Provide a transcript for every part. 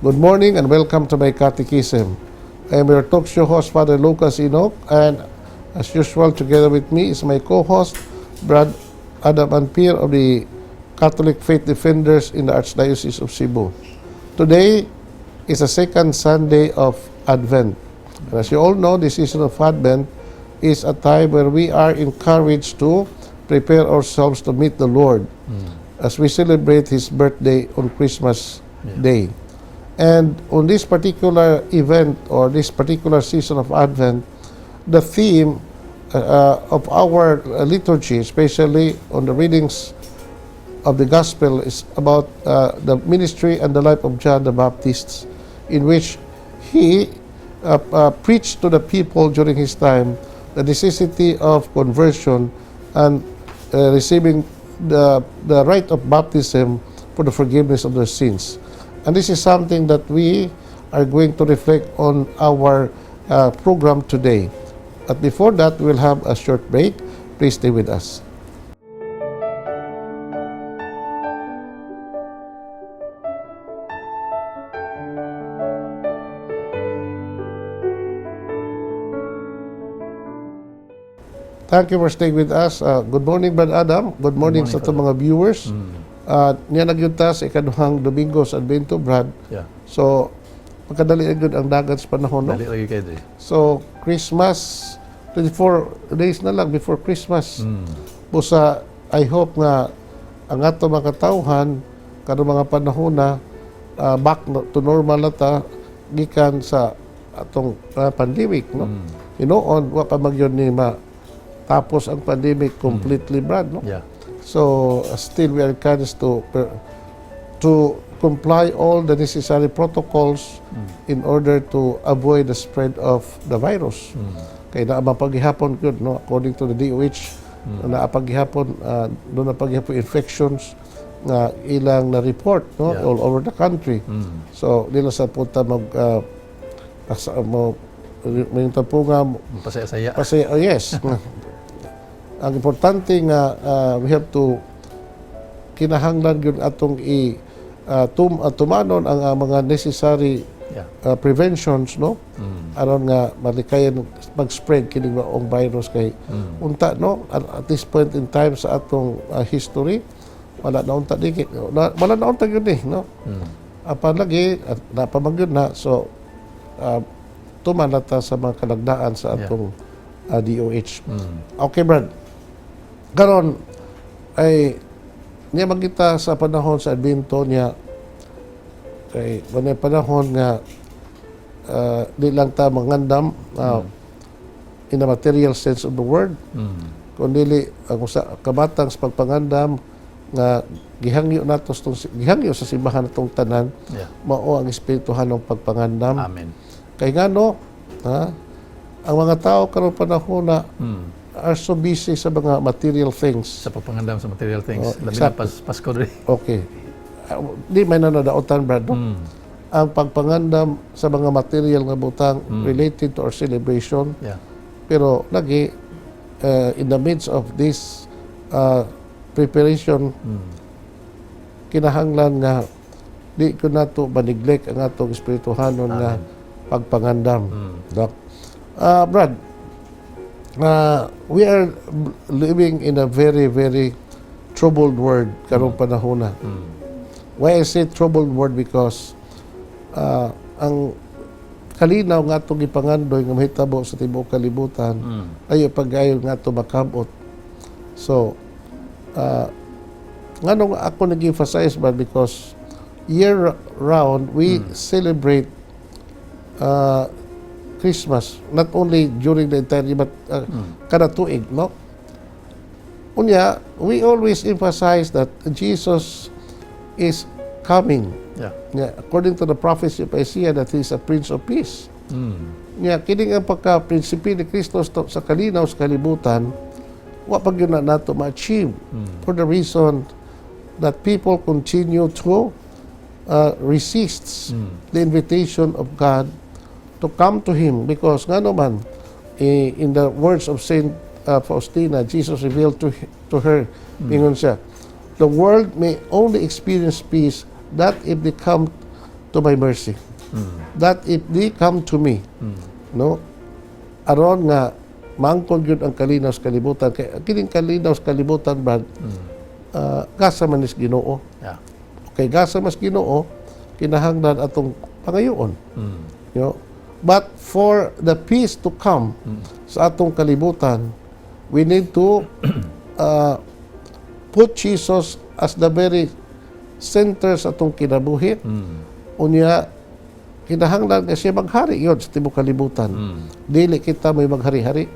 Good morning and welcome to my catechism. I am your talk show host, Father Lucas Enoch, and as usual, together with me is my co-host, Brad Adam Anpier of the Catholic Faith Defenders in the Archdiocese of Cebu. Today is the second Sunday of Advent. And as you all know, the season of Advent is a time where we are encouraged to prepare ourselves to meet the Lord as we celebrate His birthday on Christmas Day. And on this particular event or this particular season of Advent, the theme of our liturgy, especially on the readings of the Gospel, is about the ministry and the life of John the Baptist, in which he preached to the people during his time the necessity of conversion and receiving the rite of baptism for the forgiveness of their sins. And this is something that we are going to reflect on our program today. But before that, we'll have a short break. Please stay with us. Thank you for staying with us. Good morning, Brad Adam. Good morning, morning, sa atong Father. Mga viewers. Niya na gyud ta sa ikaduhang Domingo sa Advento, Brad. So, pagkadali na gyud ang dagat sa panahon, no? Dali lagi kayo diri. So, Christmas, 24 days na lang before Christmas. Busa, I hope nga ang ato mga katawhan, karong mga panahon na back to normal na ta, gikan sa atong pandemic, no? Hinuon, wa pa man gyud ni ma tapos ang pandemic completely, Brad, no? Yeah. So, still we are encouraged to comply all the necessary protocols in order to avoid the spread of the virus. Kay naa man paghihapon gyud, no, according to the DOH, naa paghihapon doon na paghihapon infections nga ilang na report, no, all over the country. So dili sa punta mag mo may nga Pasaya-saya. Kasi, oh yes. Ang importante nga we have to kinahanglan gyud atong i tumanon ang mga necessary preventions, no, aron nga malikayan mag-spread kini maong virus kay unta, no, at this point in time sa atong history, wala na unta di wala na unta gyud eh, no? Apan lagi at napa man gyud na, so tuman na ta sa mga kalagdaan sa atong DOH. Okay, Brad. Karon ay niya magkita sa panahon sa Advento niya kay manay panahon nga di lang ta mangandam in the material sense of the word, kundi ang usa kamatang sa pagpangandam nga gihangyo nato sa gihangyo sa simbahan natong tanan mao ang espirituhanong pagpangandam. Amen. Kay ngano, ha, ang mga tao karong panahon na are so busy sa mga material things. Sa pagpangandam sa material things. Oh, Labi na exactly. Pasko diri. Okay. Di may nanadaotan, Brad, no? Ang pagpangandam sa mga material nga butang related to our celebration, pero lagi in the midst of this preparation, kinahanglan nga di ko nato ma-neglect ang atong espirituhanon nga Amen. Pagpangandam. Doc. Brad, we are living in a very, very troubled world karong panahon na. Why I say troubled world? Because ang kalinaw nga atong gipangandoy nga mahitabo sa tibuok kalibutan ayo pag-ayo nga ato makabot. So, nganong ako nag-emphasize ba? Because year round we celebrate Christmas, not only during the entire year but kada tuig, no? Unya, we always emphasize that Jesus is coming. Nya, according to the prophecy of Isaiah, that he is a Prince of Peace. Nya, kini ang pagka-prinsipe ni Kristo sa kalinaw sa kalibutan, wa pa gyud na nato ma-achieve for the reason that people continue to resist the invitation of God to come to Him, because nga naman eh, in the words of Saint Faustina, Jesus revealed to her, ingon siya, the world may only experience peace that if they come to my mercy. That if they come to me, no, aron nga maangkon gyud ang kalinaw sa kalibutan, kay kining kalinaw sa kalibutan, Brad, gasa man is Ginoo. Kay gasa mas Ginoo, kinahanglan atong pangayoon. But for the peace to come sa atong kalibutan, we need to put Jesus as the very center sa atong kinabuhi. Unya, kinahanglan nga siya maghari gyud sa tibuok kalibutan. Dili kita may maghari-hari.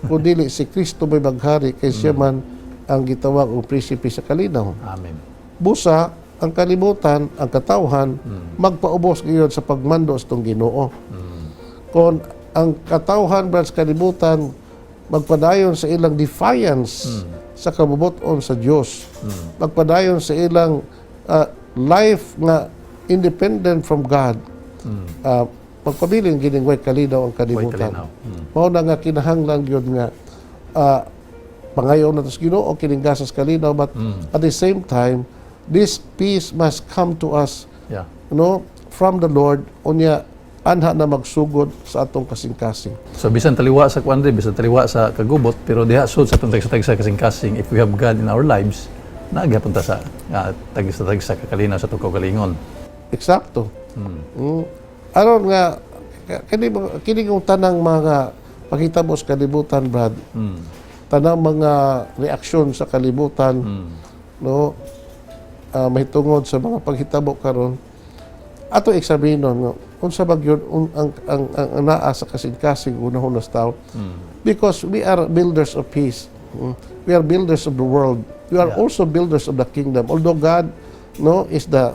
Kung dili si Kristo may maghari, kay siya man ang gitawag og prinsipe sa kalinaw. Amen. Busa, ang kalibutan, ang katawhan, magpaubos gyud sa pagmando sa atong Ginoo. Kung ang katawhan, Brad, sa kalibutan magpadayon sa ilang defiance sa kabubuton sa Dios, magpadayon sa ilang life nga independent from God, magpabilin gining way kalinaw ang Way kalibutan. kalinaw. Mao na nga kinahanglan gyud nga pangayo na sa Ginoo kining gasas kalinaw, but at the same time, this peace must come to us, no, from the Lord. Unya anha na magsugod sa atong kasing-kasing. So bisan taliwa sa kuan, bisan taliwa sa kagubot, pero diha sud sa atong tagsa-tagsa kasing-kasing, if we have God in our lives, naa gyapon ta sa tagsa-tagsa kakalinaw sa atong kaugalingon. Eksakto. Aron nga kini kini kung tanang mga paghitabo sa kalibutan, Brad, tanang mga reaksyon sa kalibutan, no, mahitungod sa mga paghitabo karon, ato eksaminon nga unsa ba gyud ang naa sa kasing-kasing unahon sa tao, because we are builders of peace. We are builders of the world. We are also builders of the kingdom, although God, no, is the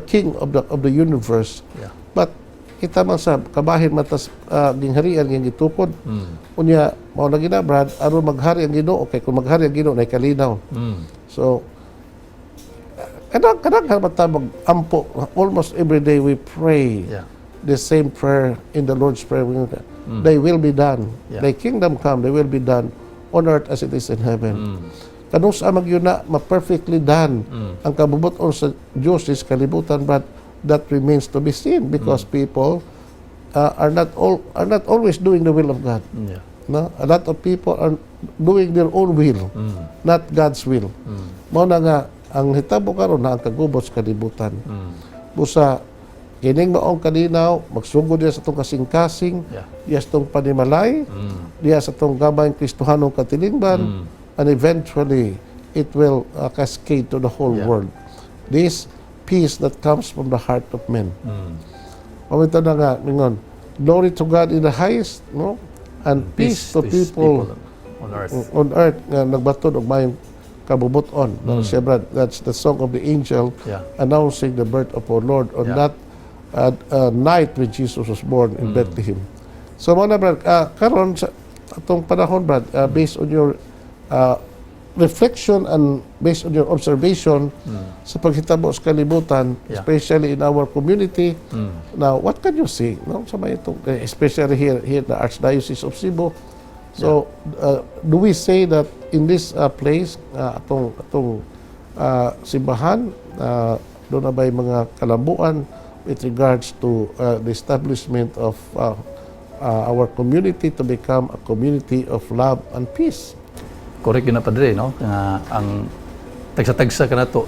king of the universe, but kita man sa kabahin matas gingharian nga gitukod. Unya mao lagi na, Brad, aron maghari ang Ginoo, kay kung maghari ang Ginoo, nay kalinaw. So kanang kanang mata ampo, almost every day we pray the same prayer in the Lord's Prayer. "Thy will be done." "Thy kingdom come, thy will be done on earth as it is in heaven." Kanus-a man gyud na ma-perfectly done ang kabubuton sa Dios is kalibutan, but that remains to be seen because people are not always doing the will of God. No? A lot of people are doing their own will, not God's will. Mao na nga ang hitabo karon na ang kagubot sa kalibutan. Busa kining maong kalinaw magsugod diya sa atong kasing-kasing, diya sa atong panimalay, diya sa atong gamayng Kristohanong katilingban, and eventually it will cascade to the whole world. This peace that comes from the heart of men. Mao na nga mingon, "Glory to God in the highest," no? "And peace to to His people on earth." On earth nga nagbaton og maayong kabubuton. No, siya, Brad, that's the song of the angel announcing the birth of our Lord on that night when Jesus was born in Bethlehem. So mao na, Brad, karon sa atong panahon, Brad, based on your reflection and based on your observation sa paghitabo sa kalibutan, especially in our community, now what can you see, no, sa may itong, eh, especially here in the Archdiocese of Cebu? So, do we say that in this place, atong simbahan, duna ba'y mga kalambuan with regards to the establishment of our community to become a community of love and peace? Correct gyud na, Padre, no? Nga ang tagsa-tagsa kanato,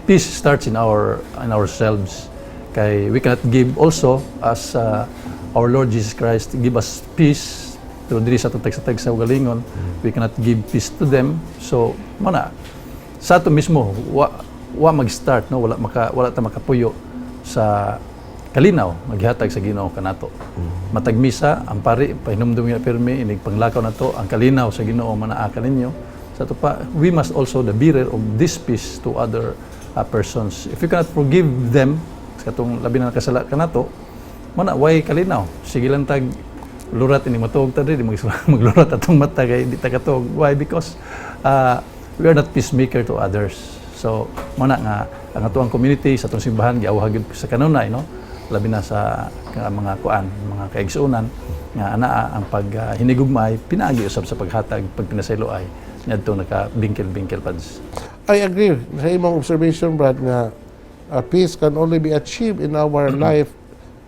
peace starts in ourselves. Kay we cannot give also as our Lord Jesus Christ give us peace, pero diri sa atong tagsa-tagsa galingon, we cannot give peace to them. So, mao na sa ato mismo wa mag-start, no, wala ta makapuyo sa kalinaw maghihatag sa Ginoo kanato. Matag misa ang pari pahinumdum nga pirmi inig panglakaw nato, ang kalinaw sa Ginoo manaa kaninyo. Sa ato pa, we must also the bearer of this peace to other persons. If you cannot forgive them sa katong labi na nakasala kanato, mana way kalinaw. Sige lang tag lurat ini matuog ta diri, maglurat atong mata kay di ta katuog. Why? Because we are not peacemaker to others. So mana nga ang atoang community sa atong simbahan giawhag gyud sa kanunay, no, labi na sa mga kuan, mga kaigsuonan nga anaa ang pag hinigugmay pinaagi usab sa paghatag pagpinasayloay ngadto naka bingkil-bingkil, Pads. I agree sa imong observation, Brad, nga Peace can only be achieved in our life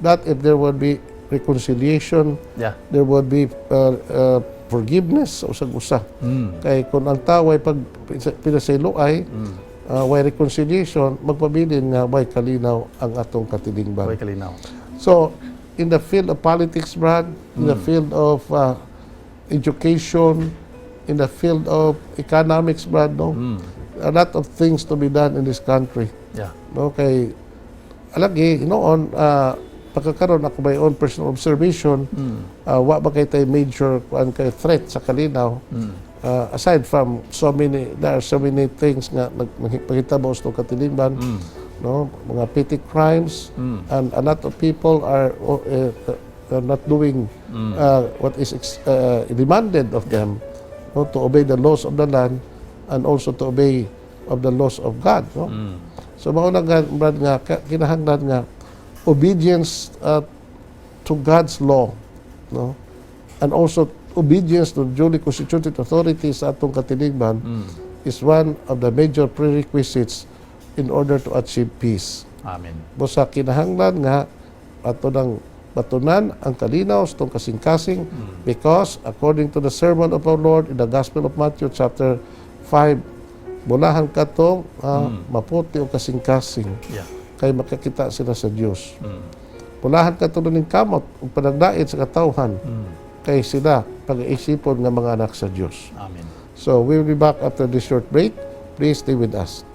that if there would be reconciliation, there would be forgiveness sa usag usa. Kay kung ang tao ay pag pinasayloay, way reconciliation, magpabilin nga way kalinaw ang atong katilingban. Way kalinaw. So, in the field of politics, Brad, in the field of education, in the field of economics, Brad, no? A lot of things to be done in this country. No, kay alagi noon, pagkakaroon ako, my own personal observation, wa ba kay tay major kuan kay threat sa kalinaw, aside from so many, there are so many things nga nagpahitabo sa katilingban, no, mga petty crimes, and a lot of people are not doing what is demanded of them, no, to obey the laws of the land and also to obey of the laws of God, no? So mao na nga, Brad, nga kinahanglan nga obedience to God's law, no, and also obedience to duly constituted authorities sa atong katilingban is one of the major prerequisites in order to achieve peace. Amen. Busa kinahanglan nga ato nang batunan ang kalinaw sa atong kasing-kasing because according to the sermon of our Lord in the Gospel of Matthew chapter 5, bulahan katong maputi o kasing-kasing kay makakita sila sa Dios. Bulahan katong naningkamot ug panagdait sa katawhan kay sila pag-iisipon nga mga anak sa Dios. Amen. So we will be back after this short break. Please stay with us.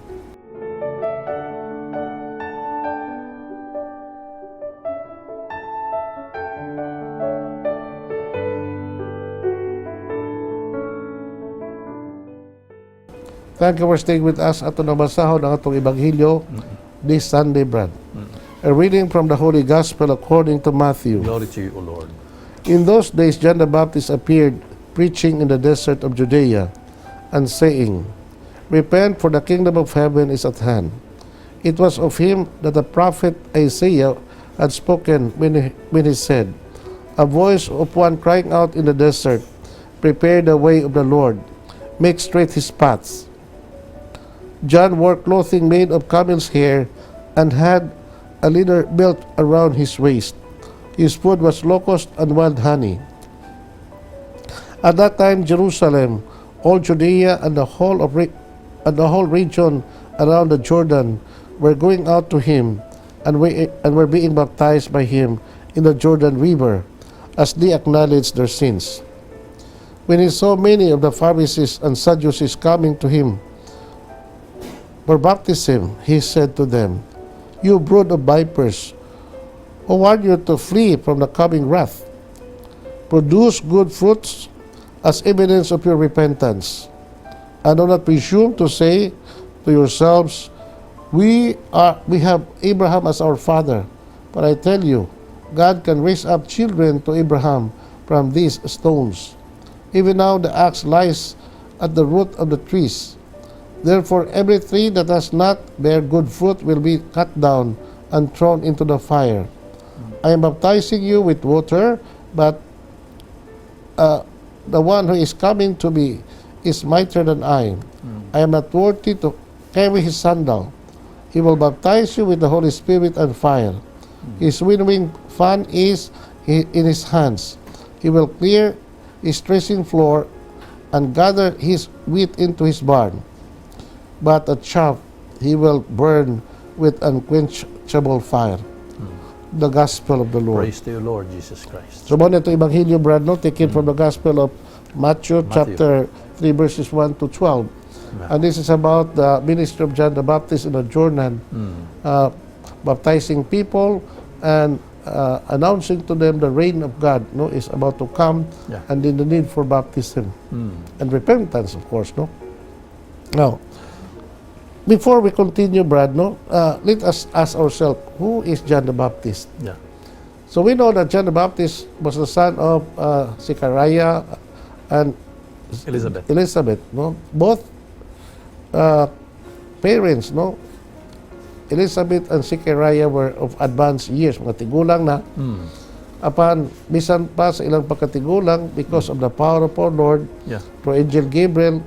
Thank you for staying with us. Ato na basahon ang atong Ebanghelyo this Sunday, Brad. A reading from the Holy Gospel according to Matthew. Glory to you, O Lord. In those days, John the Baptist appeared, preaching in the desert of Judea and saying, "Repent, for the kingdom of heaven is at hand." It was of him that the prophet Isaiah had spoken when he said, "A voice of one crying out in the desert, 'Prepare the way of the Lord, make straight his paths.'" John wore clothing made of camel's hair and had a leather belt around his waist. His food was locust and wild honey. At that time, Jerusalem, all Judea, and the whole region around the Jordan were going out to him and were being baptized by him in the Jordan River as they acknowledged their sins. When he saw many of the Pharisees and Sadducees coming to him for baptism, he said to them, "You brood of vipers, who warned you to flee from the coming wrath? Produce good fruits as evidence of your repentance. And do not presume to say to yourselves, 'We have Abraham as our father.' But I tell you, God can raise up children to Abraham from these stones. Even now the axe lies at the root of the trees. Therefore, every tree that does not bear good fruit will be cut down and thrown into the fire. I am baptizing you with water, but the one who is coming to me is mightier than I. I am not worthy to carry his sandal. He will baptize you with the Holy Spirit and fire. His winnowing fan is in his hands. He will clear his threshing floor and gather his wheat into his barn. But the chaff he will burn with unquenchable fire." The Gospel of the Lord. Praise to you, Lord Jesus Christ. So, mao na ito Ebanghelyo, Brad, no? Taken from the Gospel of Matthew, Matthew. Chapter 3, verses 1 to 12. And this is about the ministry of John the Baptist in the Jordan, baptizing people and announcing to them the reign of God, no, is about to come and then the need for baptism and repentance, of course, no? Now, before we continue, Brad, no, let us ask ourselves, who is John the Baptist? So we know that John the Baptist was the son of Zechariah and Elizabeth. Elizabeth, no? Both parents, no? Elizabeth and Zechariah were of advanced years, mga tigulang na. Apan bisan pa sa ilang pagkatigulang, because of the power of our Lord, through Angel Gabriel,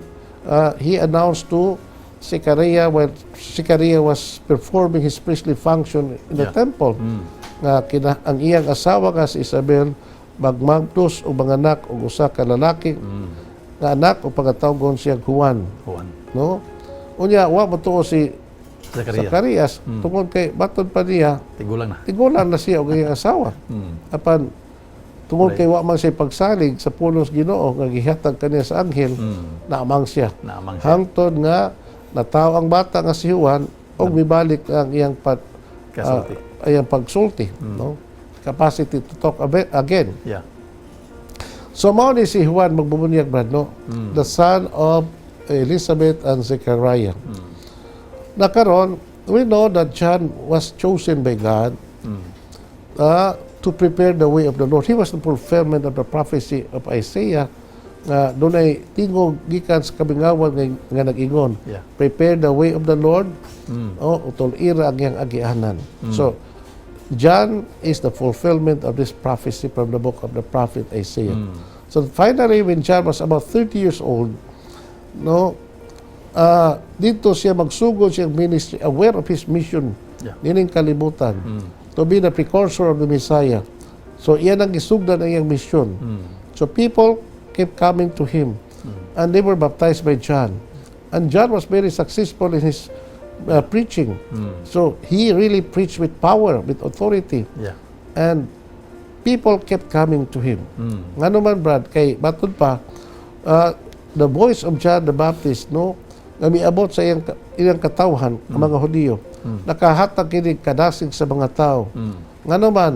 he announced to Zechariah while Zechariah was performing his priestly function in the temple nga kina, ang iyang asawa nga si Isabel magmagdos og manganak og usa ka lalaki nga anak ug pangatawgon siya Juan. Juan. No, unya wa motuo si Zacharias. Zacarias tungod kay matod pa niya Tigulang na. Tigulang na siya og iyang asawa. Apan tungod kay wa man siya pagsalig sa pulong sa Ginoo nga gihatag kaniya sa anghel, naamang siya. Naamang siya. Hangtod nga natawo ang bata nga si Juan ug mibalik ang iyang Kasulti. Iyang pagsulti, no, capacity to talk again. So mao ni si Juan magbubunyag, Brad, no, the son of Elizabeth and Zechariah. Na karon, we know that John was chosen by God to prepare the way of the Lord. He was the fulfillment of the prophecy of Isaiah nga dunay tingog gikan sa kamingawan nga nag-ingon, "Prepare the way of the Lord, oh, utul-ira ang iyang agianan." So John is the fulfillment of this prophecy from the book of the prophet Isaiah. So finally, when John was about 30 years old, no, didto siya magsugod siyang ministry, aware of his mission nining kalibutan, to be the precursor of the Messiah. So iyan ang gisugdan ang iyang mission. So people kept coming to him and they were baptized by John. And John was very successful in his preaching. So he really preached with power, with authority. And people kept coming to him. Ngano man, Brad, kay matod pa, the voice of John the Baptist, no, nga miabot sa iyang katawhan, ang mga Hudiyo, nakahatag kini kadasig sa mga tao. Ngano man,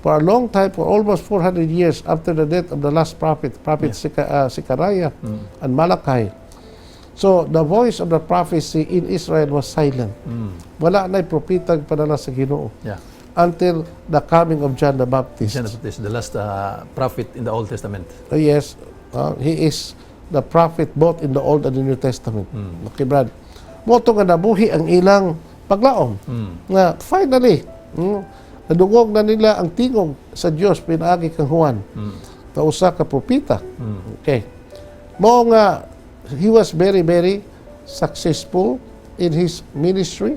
for a long time, for almost 400 years after the death of the last prophet, Prophet Zechariah and Malachi, so the voice of the prophecy in Israel was silent. Wala na'y propetang padala sa Ginoo until the coming of John the Baptist. John the Baptist, the last prophet in the Old Testament. Yes, he is the prophet both in the Old and the New Testament. Okay, Brad. Mao to nga nabuhi ang ilang paglaom. Nga finally, nadungog na nila ang tingog sa Dios pinaagi kang Juan. Nga usa ka propeta. Okay. Mao nga he was very, very successful in his ministry.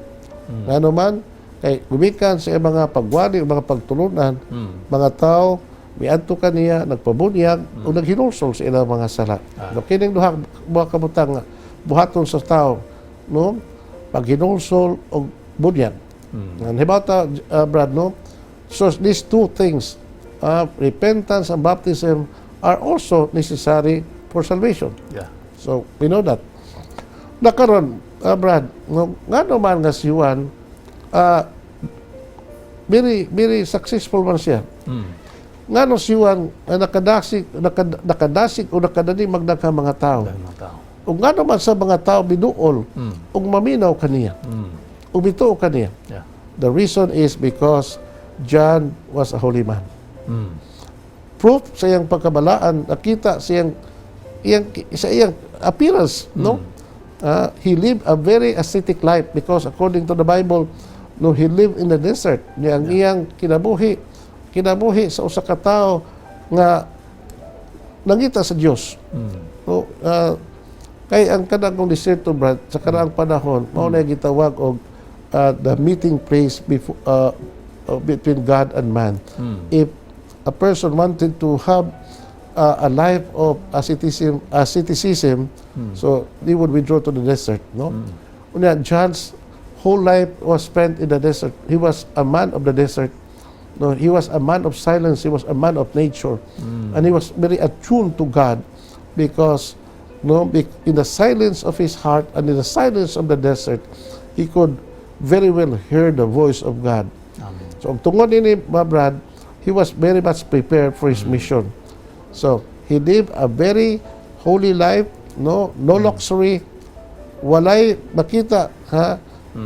Ngano man kay gumikan sa iyang mga pagwali o mga pagtulunan, mga tao miadto kaniya, nagpabunyag o naghinulsol sa ilang mga sala. No, kining duha mga kabutang nga buhaton sa tao, no, paghinulsol og bunyag. And hibata, Brad, no, so these two things, repentance and baptism, are also necessary for salvation. So we know that. Na karon, Brad, no, ngano man nga si Juan, very very successful man siya. Ngano si Juan nakadasig o nakadani magdaghang mga tao? Dahil mga tao. Ug ngano man sa mga tao biduol ug maminaw kaniya, ug mituo kaniya? The reason is because John was a holy man. Proof sa iyang pagkabalaan, nakita sa iyang appearance, no? He lived a very ascetic life because according to the Bible, no, he lived in the desert. Niya ang iyang kinabuhi sa usa ka tawo nga nangita sa Dios. No, kay ang kanang diserto, Brad, sa kanaang panahon, mao na gitawag og the meeting place before, between God and man. If a person wanted to have a life of asceticism, so they would withdraw to the desert, no? Unya, John's whole life was spent in the desert. He was a man of the desert. No, he was a man of silence. He was a man of nature, and he was very attuned to God, because, no, in the silence of his heart and in the silence of the desert, he could very well hear the voice of God. Amen. So, ang tungod nini, mga Brad, he was very much prepared for his mission. So, he lived a very holy life, no, no luxury, walay makita ha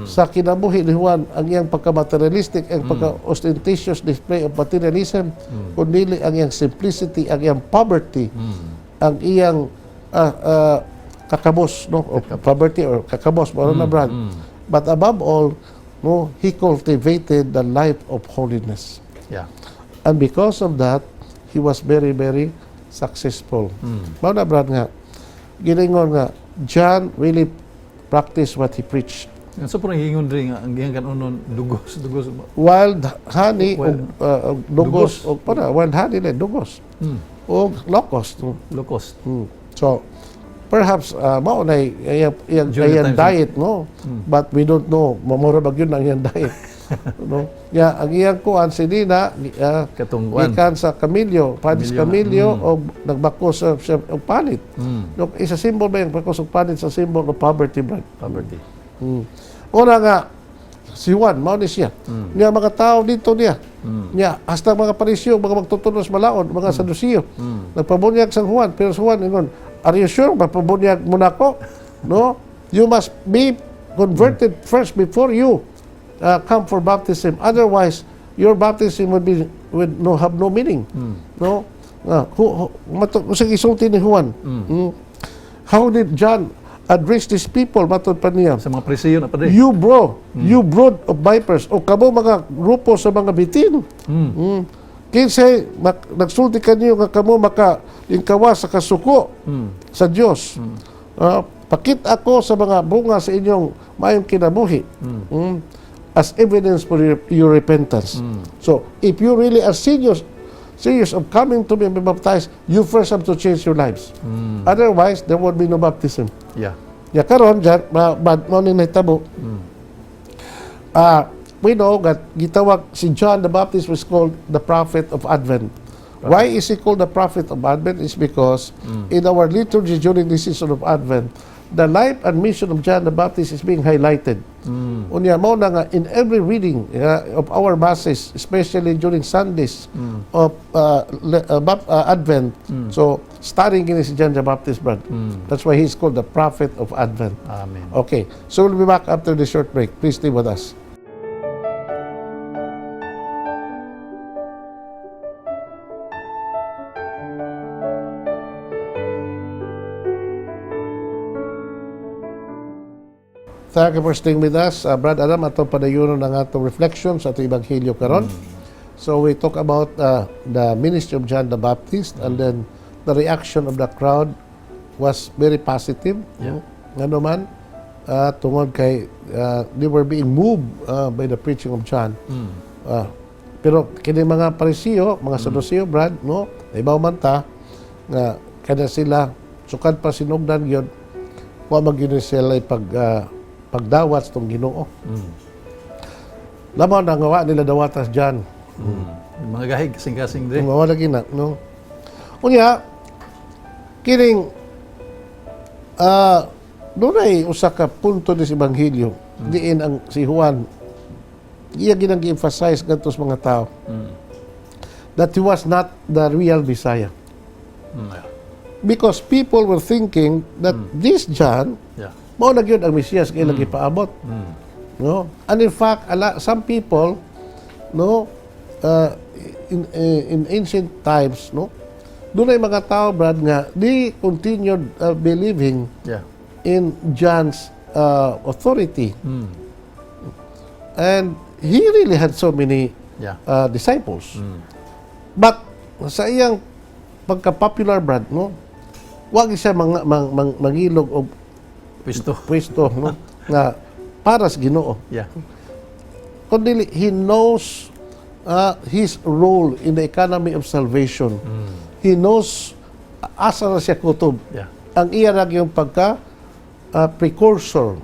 sa kinabuhi ni Juan ang iyang pagka-materialistic, ang pagka-ostentatious display of materialism, kundi ang iyang simplicity, ang iyang poverty, ang iyang kakabos, no, o poverty or kakabos, mao na, Brad. But above all, no, he cultivated the life of holiness. And because of that, he was very, very successful. Mao na, Brad, nga gilingon nga John really Practice what he preached. So purang hingon rin nga ang gihangkan unon dugos, dugos. Wild honey Wild- og dugos Dugos. og para wild honey na dugos og locust, no? Locust. So perhaps mao na iyang, During the iyang times. diet, no? But we don't know, mura ba gyud ang iyang diet, no? Ya, ang iyang kuan si Nina Katong kuan. gikan sa kamilyo, panis Kamilyo kamilyo nga. og nagbakos sa og panit. No, isa symbol ba yung bakos og panit sa symbol of poverty, Brad? Poverty. Una nga si Juan, mao ni siya. Niya mga tao dito niya. Niya hasta mga Pariseo, mga magtutunos malaon, mga Saduceo. Nagpabunyag sa Juan, pero si Juan ingon, "Are you sure mapabunyag mo nako?" No? "You must be converted first before you come for baptism. Otherwise, your baptism would no have no meaning." No? Mato, sa gisulti ni Juan. How did John address these people? Matod pa niya. Sa mga Pariseo na, Padre. "You bro, you brood of vipers," o kamo mga grupo sa mga bitin. Kinsay nagsulti kaniyo nga kamo maka lingkawas sa kasuko sa Dios? Pakit ko sa mga bunga sa inyong maayong kinabuhi as evidence for your repentance. So, if you really are serious of coming to me and be baptized, you first have to change your lives. Otherwise, there won't be no baptism." Ya karon dyan, ma mao ni nahitabo. We know that gitawag si John the Baptist was called the prophet of Advent. Why is he called the prophet of Advent? Is because in our liturgy during the season of Advent, the life and mission of John the Baptist is being highlighted. Unya mao na nga in every reading of our masses, especially during Sundays of Advent. So, starring kini si John the Baptist, Brad. That's why he's called the prophet of Advent. Amen. Okay, so we'll be back after this short break. Please stay with us. Thank you for staying with us. Brad Adam, atong padayonon ang atong reflection sa atong Ebanghelyo karon. So we talk about the ministry of John the Baptist and then the reaction of the crowd was very positive. Ngano man, tungod kay they were being moved by the preaching of John. Pero kini mga Pariseo, mga Saduceo, Brad, no? Ibaw man ta nga kada sila sukad pa sinugdan gyud wa man gyud sila pagdawat sa tong Ginoo. Labaw na nga wa nila dawatas John. Mga gahig, kasing-kasing din. Mawala lagi na, no? Unya, kining dunay usa ka punto ni sa ebanghelyo diin ang si Juan iya ginang gi-emphasize ngadto sa mga tao that he was not the real Messiah. Because people were thinking that this John mao na gyud ang Mesiyas nga ilang gipaabot. No? And in fact, some people, no, in ancient times, no, dunay mga tao, Brad, nga they continued believing in John's authority. And he really had so many disciples. But sa iyang pagka-popular, Brad, no, wag siya mangilog og Pwesto. Pwesto, no, nga para sa Ginoo. Kundi he knows his role in the economy of salvation. He knows asa na siya kutob. Ang iya ra yung pagka precursor,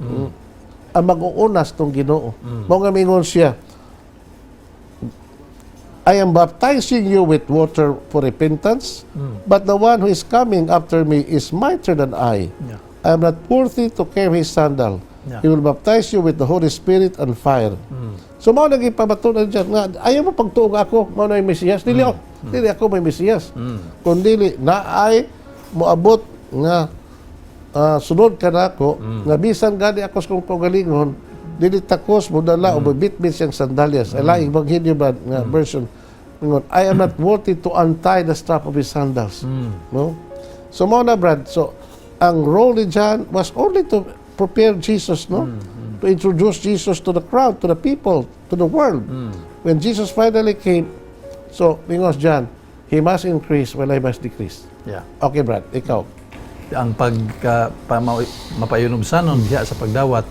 ang mag-uunas tong Ginoo. Mao nga mingon siya, "I am baptizing you with water for repentance, but the one who is coming after me is mightier than I. I am not worthy to carry his sandal. He will baptize you with the Holy Spirit and fire." So mao nang ipamatunan dyan nga ayaw mo pagtuo ako mao na yung Mesiyas. Dili ako, dili ako may Mesiyas. Kung dili naay moabot nga sunod ka nako nga bisan gani ako sa kong kaugalingon dili takos modala o mobitbit siyang sandalyas. Ay laing Ebanghelyo ba nga version ingon, "I am not worthy to untie the strap of his sandals." No? So mao na, Brad. So ang role ni John was only to prepare Jesus, no? To introduce Jesus to the crowd, to the people, to the world. When Jesus finally came, so mingos John, "He must increase while I must decrease." Okay, Brad, ikaw. Ang pagka mapayunubsanon diha sa pagdawat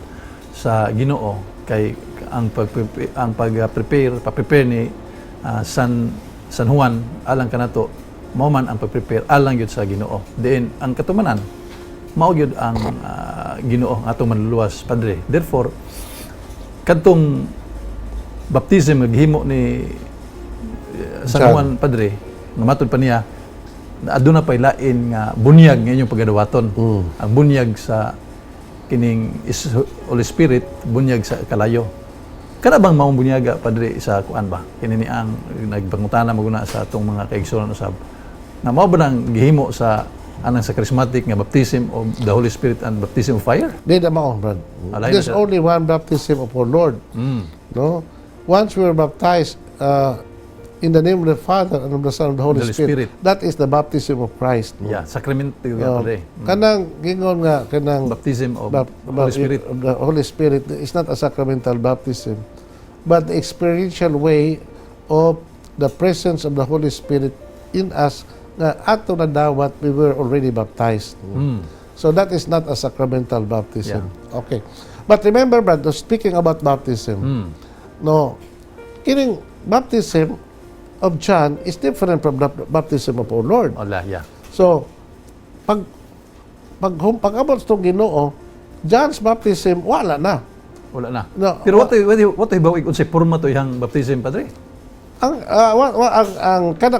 sa Ginoo kay ang pag-prepare, pa-prepare ni San San Juan alang kanato, mao man ang pag-prepare alang gyud sa Ginoo. Diin ang katumanan mao gyud ang Ginoo ang atong manluluwas, Padre. Therefore, kadtong baptism nga gihimo ni San John. Juan, Padre, nga matud pa niya na aduna pay lain nga bunyag nga inyong pagadawaton. Ang bunyag sa kining is Holy Spirit, bunyag sa kalayo. Kana bang maong bunyaga, Padre, sa kuan ba? Kini ni ang nagpangutana maguna sa atong mga kaigsuonan usab. Na mao ba nang gihimo sa anang sa charismatic nga baptism of the Holy Spirit and baptism of fire? Di na mao, Brad. Alay na There's siya. Only one baptism of our Lord. No? Once we were baptized in the name of the Father and of the Son and of the Holy Holy Spirit, Spirit. That is the baptism of Christ. No? Yeah, sacrament yun, Padre. Kanang gingon nga kanang Baptism of Holy Spirit. Of the Holy Spirit is not a sacramental baptism, but the experiential way of the presence of the Holy Spirit in us nga ato nadawat, we were already baptized. So that is not a sacramental baptism. Okay. But remember, brother, speaking about baptism, no, kining baptism of John is different from the baptism of our Lord. Wala, yeah. So, pag abot sa Ginoo, John's baptism wala na. Wala na. No, Pero what hibaw unsay porma to iyang baptism, Padre? Ang ang kada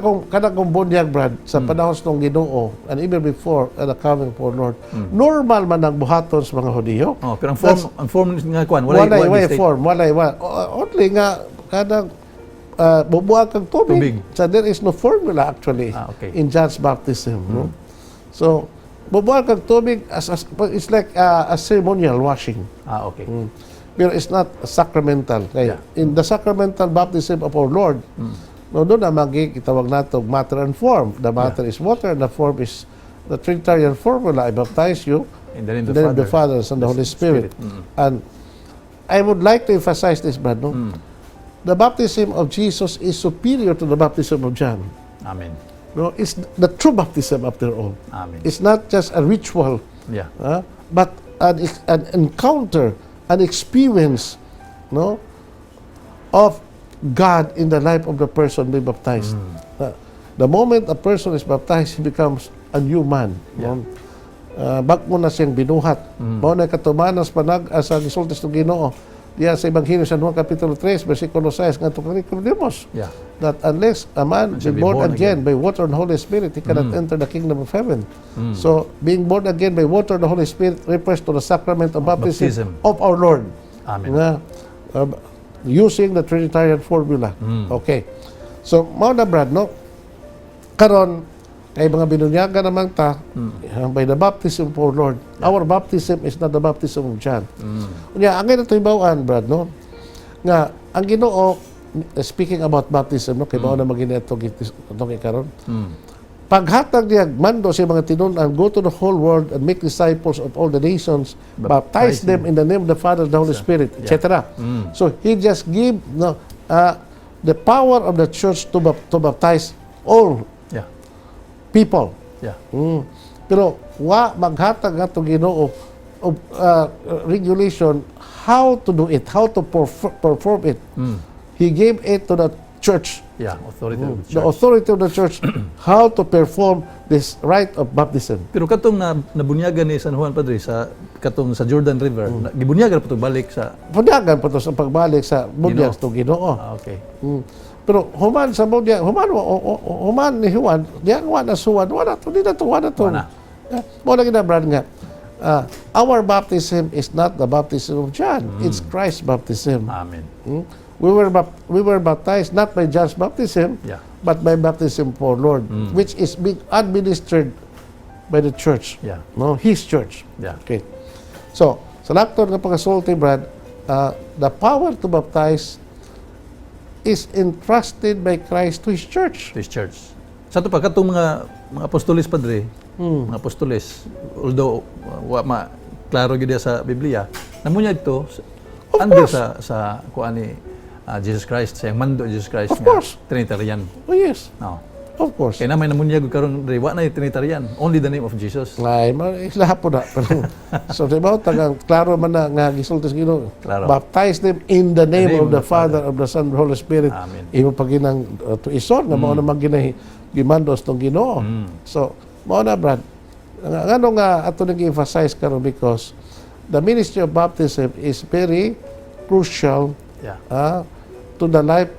kong bunyag, Brad, sa panahon sa Ginoo and even before the coming of our Lord, normal man ang buhaton sa mga Hudiyo. Oh, pero ang form nga kuan wala. Walay wala walay state. Form, walay wala. Only nga kanang bubuag kang tubig. Tubig. So there is no formula actually in John's baptism, no? So bubuag kang tubig as it's like a ceremonial washing. Pero it's not sacramental. Kaya in the sacramental baptism of our Lord, no, doon na magig itawag nato matter and form. The matter is water and the form is the Trinitarian formula. I baptize you In the name in of the name of the the Father, Son, and the Holy Spirit. And I would like to emphasize this, Brad, no? The baptism of Jesus is superior to the baptism of John. Amen. No, it's the true baptism after all. Amen. It's not just a ritual, but an encounter, an experience, no, of God in the life of the person being baptized. The moment a person is baptized, he becomes a new man. No? Bag-o na siyang binuhat. Mao na katumanas panag sa gisulti sa Ginoo diya sa Ebanghelyo sa Juan Kapitulo 3 versikulo 6 ngadto kang Nicodemus that unless a man be shall be born born again by water and Holy Spirit, he cannot enter the kingdom of heaven. So, being born again by water and the Holy Spirit refers to the sacrament of baptism, baptism. Of our Lord. Amen. Nga, using the Trinitarian formula. Okay. So, mao na, Brad, no? Karon, kay mga binunyagan naman ta, by the baptism of our Lord. Our baptism is not the baptism of John. Unya, ang ito hibaw-an, Brad, no? Nga, ang Ginoo, speaking about baptism, no? Kay mao na maging ito itong karon. Paghatag niya mando sa mga tinun-an, go to the whole world and make disciples of all the nations, baptize Baptizing. Them in the name of the Father, the Holy Spirit, etc. So he just give, no, the power of the church to baptize all people. Pero wa maghatag ato Ginoo of regulation how to do it, how to perform it. He gave it to the church, Yeah, authority of the the church. Authority of the church, how to perform this rite of baptism. Pero katong na nabunyagan ni San Juan, Padre, sa katong sa Jordan River, na, gibunyagan pa to balik sa Bunyagan pa to sa pagbalik sa bunyag Ginoo. To Ginoo. Ah, okay. Pero human sa bunyag, human human ni Juan, diyan wa na suwan, wala to, di na to, wala to. Wala. Yeah. Mao lagi na, Brad, nga. Our baptism is not the baptism of John. It's Christ's baptism. Amen. We were baptized not by John's baptism, but by baptism for Lord, which is being administered by the church. No, His church. Okay. So, sa lakton nga pagkasulti, Brad, the power to baptize is entrusted by Christ to His church. To His church. Sa ato pa katong mga apostoles, Padre, mga apostoles, although wa ma klaro gyud sa Biblia, namunyag to Of under course. sa kuan ni Jesus Christ, sa iyang mando Jesus Christ Of nga course. Trinitarian. Oh, yes. No. Of course. Kay naa may namunyag og karon diri, wa na Trinitarian. Only the name of Jesus. Ay, ilaha po na. Pero, so, di ba, tagang, klaro man na nga gisulti sa Ginoo. Klaro. Baptize them in the name of the Father, of the Son, of the Holy Spirit. Amen. Imo pa ginang tuison, nga mao naman ginahi gimando sa Ginoo. So, mao na, Brad. Ngano nga ato nang emphasize karon? Because the ministry of baptism is very crucial to the life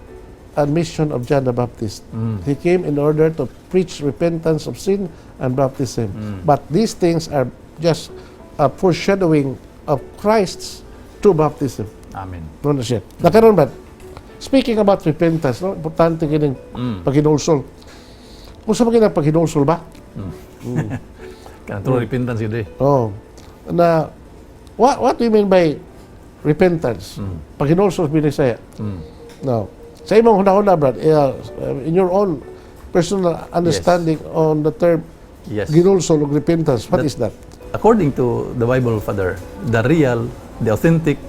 and mission of John the Baptist. He came in order to preach repentance of sin and baptism. But these things are just a foreshadowing of Christ's true baptism. Amen. No na siya. Nakaroon ba? Speaking about repentance, no? Importante kining paghinulsol. Kung sa mga paghinulsol ba? Kanang true repentance yun eh. Oh. Na what do you mean by repentance? Paghinulsol Binisaya. No. Sa imong hunahuna, Brad, in your own personal understanding on the term ginulsol o repentance, what is that? According to the Bible, Father, the real, the authentic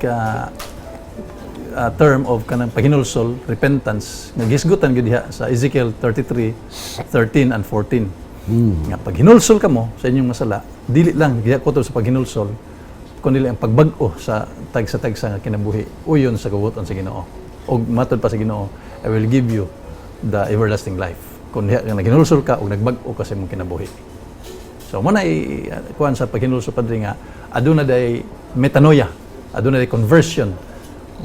term of kanang paghinulsol, repentance, nga gisgutan gyud diha sa Ezekiel 33, 13 and 14. Nga paghinulsol kamo sa inyong masala, dili lang diha kutob sa paghinulsol, kundi ang pagbag-o sa tagsa-tagsa nga kinabuhi uyon sa kabubut-on sa Ginoo. Og matod pa sa Ginoo, "I will give you the everlasting life." Kung diha nga naghinulsol ka og nagbag-o ka sa imong kinabuhi. So mo na kuan sa paghinulsol, Padre, nga aduna day metanoia, aduna day conversion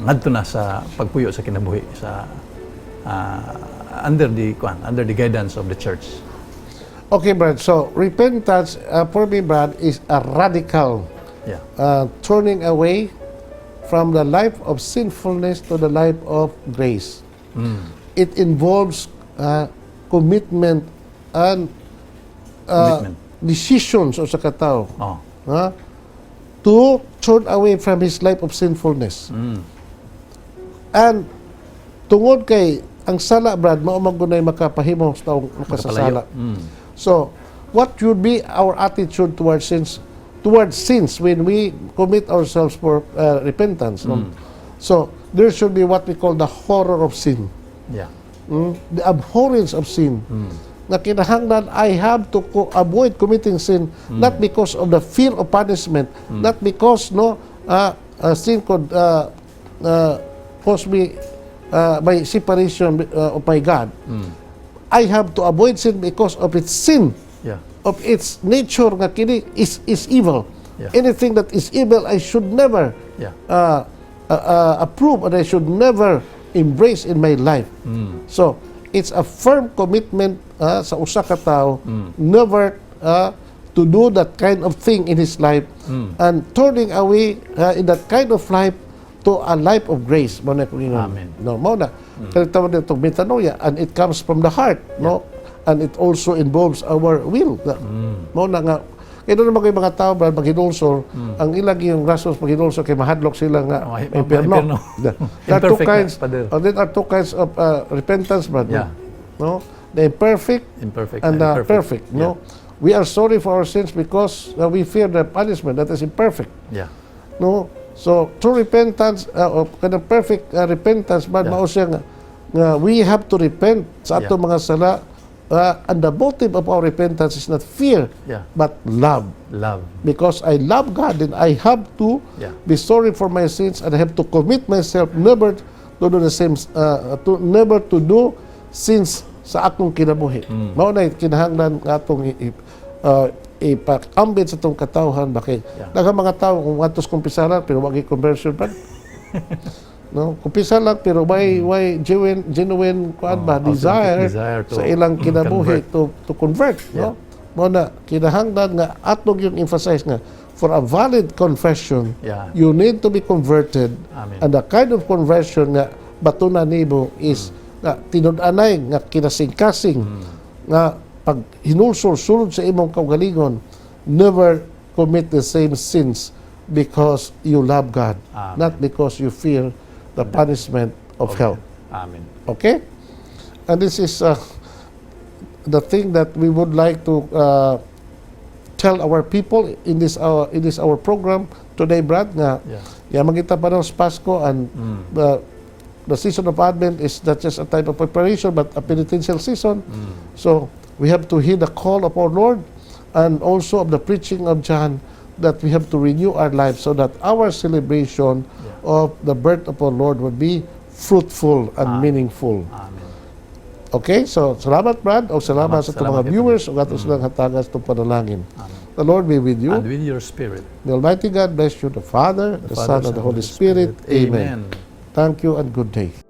ngadto na sa pagpuyo sa kinabuhi sa under the kuan, under the guidance of the church. Okay, Brad. So, repentance, for me, Brad, is a radical turning away from the life of sinfulness to the life of grace. It involves commitment and Commitment. Decisions sa katao ha, to turn away from his life of sinfulness. And tungod kay ang sala, Brad, mao man gunay makapahimo sa taong makasasala. So, what should be our attitude towards sins when we commit ourselves for repentance? No? So, there should be what we call the horror of sin. The abhorrence of sin. Na kinahanglan, I have to avoid committing sin, not because of the fear of punishment, not because, no, sin could cause me my separation of my God. I have to avoid sin because of its sin, of its nature nga kini is evil. Anything that is evil, I should never approve and I should never embrace in my life. So, it's a firm commitment sa usa ka tawo never to do that kind of thing in his life and turning away in that kind of life to a life of grace. Mao na kung ingon. Amen. No, mao na. Kaya tawag nito metanoia and it comes from the heart, no? And it also involves our will. Mao na nga kaya doon naman kay mga tao, Brad, maghinulsol, ang ilang yung rason sa paghinulsol kay mahadlok sila nga Oh, impierno. impierno. There are two Imperfect na, kinds, Father. There are two kinds of repentance, Brad. No? The imperfect Imperfect and the perfect, no? We are sorry for our sins because we fear the punishment that is imperfect. No? So, true repentance, o kanang perfect repentance, but mao siya nga we have to repent sa atong mga sala, and the motive of our repentance is not fear, but love. Love. Because I love God and I have to be sorry for my sins and I have to commit myself never to do the same, to never to do sins sa akong kinabuhi. Mao na kinahanglan nga atong ipaambit sa atong katawhan ba kay daghang mga tao kung adtos kumpisalan pero wa conversion pa. No, kumpisa lang pero why genuine kuan ba Oh, authentic desire, desire to sa ilang kinabuhi convert. to convert, no? Mao na kinahanglan nga atong yung emphasize nga for a valid confession, you need to be converted Amen. And the kind of conversion nga batunan nimo is nga tinud-anay nga kinasingkasing nga pag hinulsol sulod sa imong kaugalingon, never commit the same sins because you love God, Amen. Not because you fear the punishment of hell. Amen. Okay, and this is the thing that we would like to tell our people in this our program today, Brad, nga ya magita pa sa Pasko and The season of Advent is not just a type of preparation but a penitential season. So we have to hear the call of our Lord and also of the preaching of John that we have to renew our lives so that our celebration of the birth of our Lord would be fruitful and meaningful. Amen. Okay, so salamat, Brad, o salamat sa atong Salamat mga kay viewers ug ato silang hatagan sa atong panalangin. Amen. The Lord be with you. And with your spirit. The Almighty God bless you, the Father, the Son, and the Holy Spirit. Amen. Amen. Thank you and good day.